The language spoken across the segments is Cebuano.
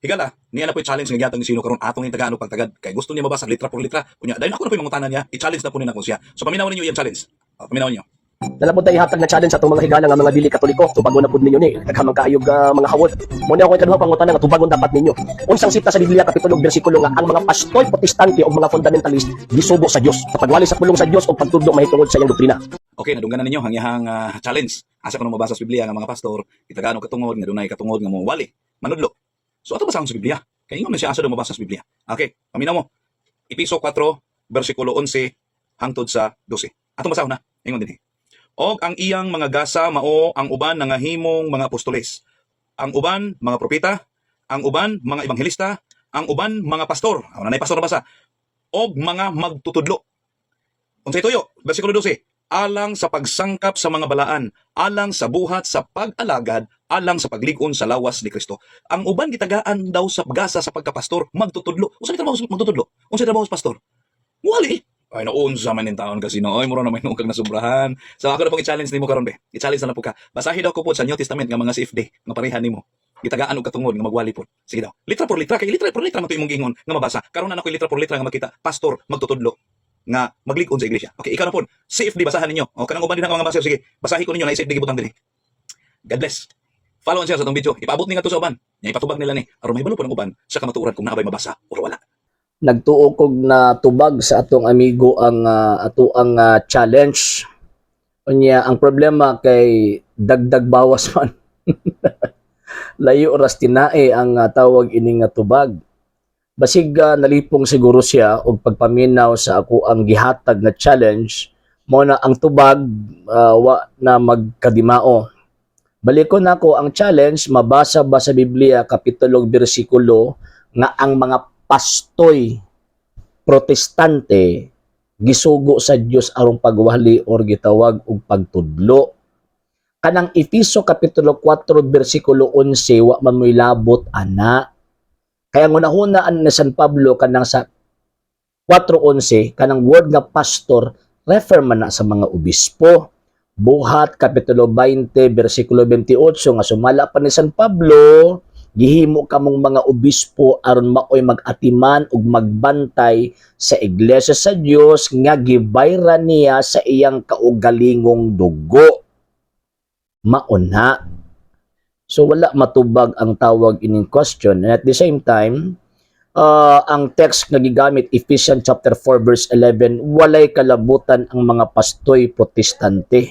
Higala, niya na po challenge nga gihatag ni Sino karon atong itagaan og pagtagad kay gusto niya mabasa litra por litra. Unya, dayon ako na po yung mangutana niya, i-challenge na po ni nako siya. So paminaw ninyo iyang challenge. Oh, paminaw ninyo. Dala po tayo ihatag na challenge sa atong mga higala nga mga dili Katoliko. Tubagon na pud ninyo ni. Daghan man kaayog mga hawod. Mo na ako ikaduhang pangutana nga tubagon dapat ninyo. Unsang sita sa Biblia, kapitulo, bersikulo nga ang mga pastor Protestante o mga fundamentalist gisugo sa Dios sa pagwali sa pulong sa Dios o pagtudlo mahitungod sa iyang doktrina? Okay, nadunggan na ninyo ang iyang challenge. Asa kuno mabasa sa Biblia nga mga pastor, itagaan og katungod nga dunay katungod nga mo wali, manudlo? So ato basahon sa Biblia. Kay ingon man siya, asa daw mabasa sa Biblia. Okay, paminaw mo. Episo 4 bersikulo 11 hangtod sa 12. Atong basahon na. Ingon dinhi. Og ang iyang mga gasa mao ang uban nangahimong mga apostoles, ang uban mga propeta, ang uban mga ebanghelista, ang uban mga pastor. Ako na pastor na basa. Og mga magtutudlo. Unsay tuyo? Bersikulo 12: alang sa pagsangkap sa mga balaan, alang sa buhat sa pag-alagad, alang sa paglig-on sa lawas ni Kristo. Ang uban gitagaan daw sa gasa sa pagkapastor, magtutudlo. Unsa trabaho sa magtutudlo? Unsa trabaho sa pastor? Muwali. Ay, naunsa man ning taon kasi no. Ay, mura na may kag nasubrahan. So ako na pong i-challenge nimo karon be. I-challenge na lang po ka. Basahi daw ko po sa New Testament nga mga CFD nga parehan nimo. Gitagaan og katungod nga magwali po. Sige daw. Litra por litra kay litra por litra man to imong giingon nga mabasa. Karon na nako litra por litra nga makita pastor magtutudlo nga maglig-on sa iglesia. Okay, ikaw na po. CFD basahan ninyo. O kanang uban din ang mga baser, sige. Basahi ko ninyo na CFD gibutang dinhi. God bless. Follow and share sa atong video. Ipaabot ni ngadto sa uban. Nya ipatubag nila ni aron mahibalo po ng uban sa kamatuoran kung naa bay mabasa or wala. Nagtuo kog na tubag sa atong amigo ang ato ang challenge. Unya, ang problema kay dagdag bawas man. Layo ras tinae ang tawag ini nga tubag. Basig nalipong siguro siya og pagpaminaw sa ako ang gihatag nga challenge mo na ang tubag wa na magkadimao. Balikon nako ang challenge: mabasa ba sa Biblia, kapitulo, bersikulo nga ang mga pastoy Protestante gisugo sa Dios aron pagwali or gitawag og pagtudlo? Kanang Efeso kapitulo 4 bersikulo 11, wa man mo'y labot ana. Kaya ngunahuna ni San Pablo kanang sa 4:11, kanang word nga pastor refer man na sa mga obispo. Buhat kapitulo 20 bersikulo 28 nga sumala pa ni San Pablo, gihimo kamong mga obispo aron maoy mag-atiman ug magbantay sa iglesia sa Dios nga gibayran niya sa iyang kaugalingong dugo. Mauna. So wala matubag ang tawag ining question. And at the same time, ang text nga gigamit, Ephesians chapter 4 verse 11, walay kalabutan ang mga pastoy Protestante.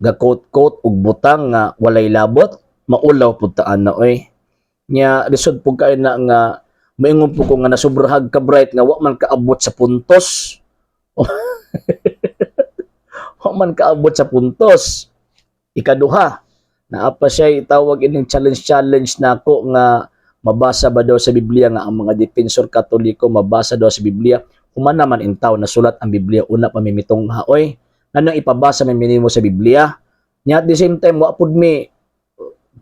Ga quote-quote og butang nga walay labot, maulaw pud taan na oy. Nya lisod pud kay na nga moingon po ko nga nasubrahag ka bright nga wa man kaabot sa puntos. Wa man kaabot sa puntos. Ikaduha, naa pa siya itawag ining challenge challenge nako nga mabasa ba daw sa Biblia nga ang mga defensor Katoliko, mabasa daw sa Biblia. Human naman intaw nasulat ang Biblia, una pa mimitong haoy. Nganong ipabasa may minimo sa Biblia? Nya at the same time, wa pud mi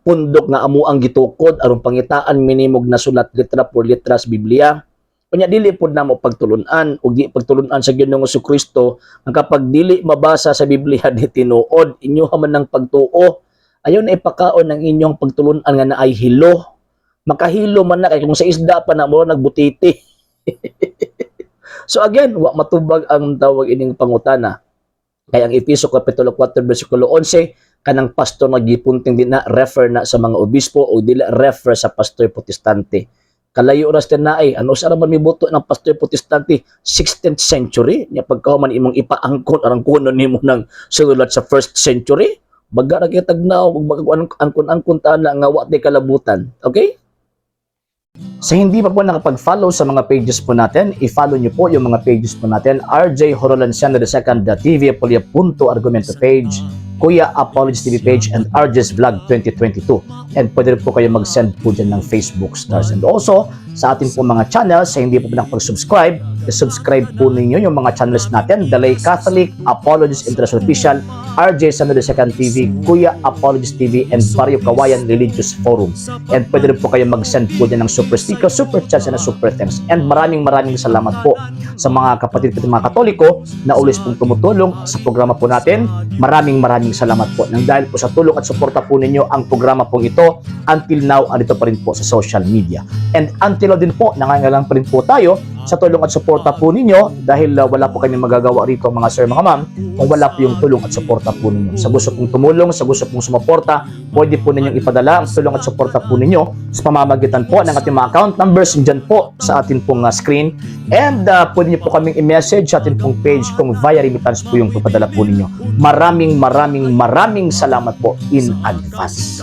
pundok nga amo ang gitukod aron pangitaan minimog nasulat litra por litra sa Biblia. Unya dili pud namo pagtulun-an ug di pagtulun-an sa Ginoong Kristo ang kapag dili mabasa sa Biblia di tinuod inyo man ng pagtuo. Ayaw na ipakaon ang inyong pagtulun-an nga naay hilo. Makahilo man na kay kung sa isda pa na mo nagbutiti. So again, wa matubag ang tawag ining pangutana. Kay ang Efeso kapitulo 4 bersikulo 11, kanang pastor nagipunting din na refer na sa mga obispo o dili refer sa pastor Protestante. Kalayo ras naay ano sa man mibuto ng pastor Protestante 16th century nya pagkahuman imong ipaangkon arang kuno nimo ng sulat sa first century, baga ra kitag na ug angkon-angkon ta na nga wa ti kalabutan. Okay? Sa hindi pa po nakapag-follow sa mga pages po natin, i-follow nyo po yung mga pages po natin. RJ Horolanciano II TV, Apolia Punto Argumento page, Kuya Apology TV page, and RJ's Vlog 2022. And pwede rin po kayo mag-send po dyan ng Facebook stars. And also, sa sa ating po mga channels. Sa hindi po nakapag-subscribe, subscribe po ninyo yung mga channels natin: The Lay Catholic, Apologist International Official, RJ Samuel Second TV, Kuya Apologist TV, and Barrio Kawayan Religious Forum. And pwede rin po kayo mag-send po din ng super sticker, super chats, and super thanks. And maraming maraming salamat po sa mga kapatid ko, mga Katoliko na always pong tumutulong sa programa po natin. Maraming maraming salamat po. Nang dahil po sa tulong at suporta po ninyo, ang programa pong ito until now andito pa rin po sa social media. And until now din po, nangangailangan pa rin po tayo sa tulong at suporta po ninyo dahil wala po kami magagawa rito, mga sir, mga ma'am, kung wala po yung tulong at suporta po ninyo. Sa gusto pong tumulong, sa gusto pong sumuporta, pwede po ninyong ipadala ang tulong at suporta po ninyo sa pamamagitan po ng ating mga account numbers dyan po sa atin pong screen. And pwede niyo po kaming i-message sa atin pong page kung via remittance po yung papadala po ninyo. Maraming maraming maraming salamat po in advance.